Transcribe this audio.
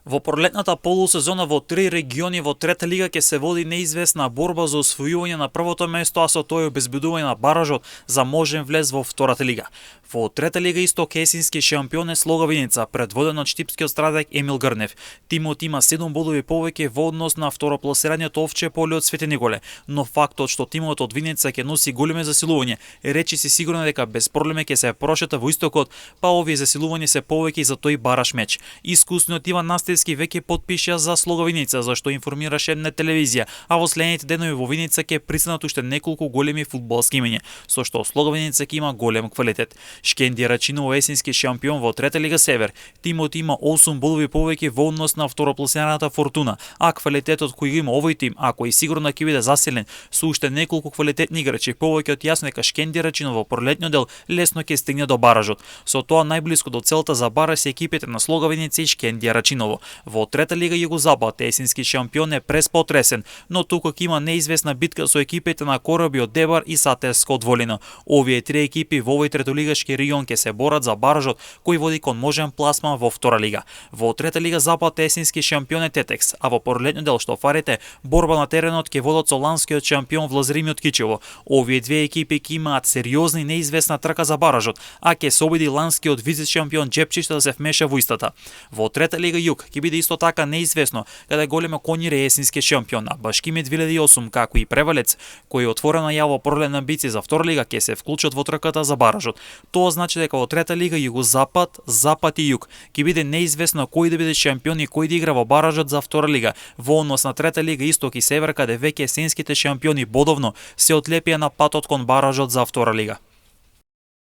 Во пролетната полусезона во три региони во трета лига ќе се води неизвестна борба за освојување на првото место, а со тоа обезбедување на баражот за можен влез во втората лига. Во трета лига исток есенски шампион е Слога Виница, предводен од штипскиот стратег Емил Грнев. Тимот има 7 бодови повеќе во однос на второпласираниот Овче Поле од Свети Николе, но фактот што тимот од Виница ќе носи големе засилување, речи си сигурно дека без проблеми ќе се прошета во истокот, па овие засилувања се повеќе и за тој бараш меч. Искусниот Иван Настевски веќе потпиша за Слога Виница, за што информираше на телевизија, а во следните денови во Виница ќе приснат уште неколку големи фудбалски имиња, со што Слога Виница ќе има голем квалитет. Шкендија Рачиново есенски шампион во трета лига Север. Тимот има 8 бодови повеќе во однос на второпласираната Фортуна, а квалитетот кој го има овој тим, ако и сигурно ќе биде засилен со уште неколку квалитетни играчи, повеќе од јасно дека Шкендија Рачиново во пролетниот дел лесно ќе стигне до баражот. Со тоа најблиску до целта за бараж се екипите на Слога Виница и Шкендија Рачиново. Во трета лига Југозапад есенски шампион е преспотресен, но тука ќе има неизвестна битка со екипите на Кораби од Дебар и Сатеско од Волино. Овие три екипи во овој третолигашки регион ќе се борат за баражот кој води кон можен пласман во втора лига. Во трета лига Запад есенски шампион е Тетекс, а во пролетниот дел штофарите борба на теренот ќе водат со ланскиот шампион Влазрими од Кичево. Овие две екипи ќе имаат сериозна и неизвестна трка за баражот, а ќе се обиди ланскиот вице шампион Джепчишта да се вмеша во истата. Во трета лига Југ ќе биде исто така неизвестно каде големо Конјир е есенски шампион, а Башкимет 2008 како и Превалец кој е отворено јаво пролетна амбиција за втора лига ќе се вклучат во трката за баражот. Тоа значи дека во трета лига Југозапад, Запад и Југ ќе биде неизвестно кој да биде шампион и кој да игра во баражот за втора лига. Во однос на трета лига Исток и Север каде веќе есенските шампиони бодовно се отлепија на патот кон баражот за втора лига.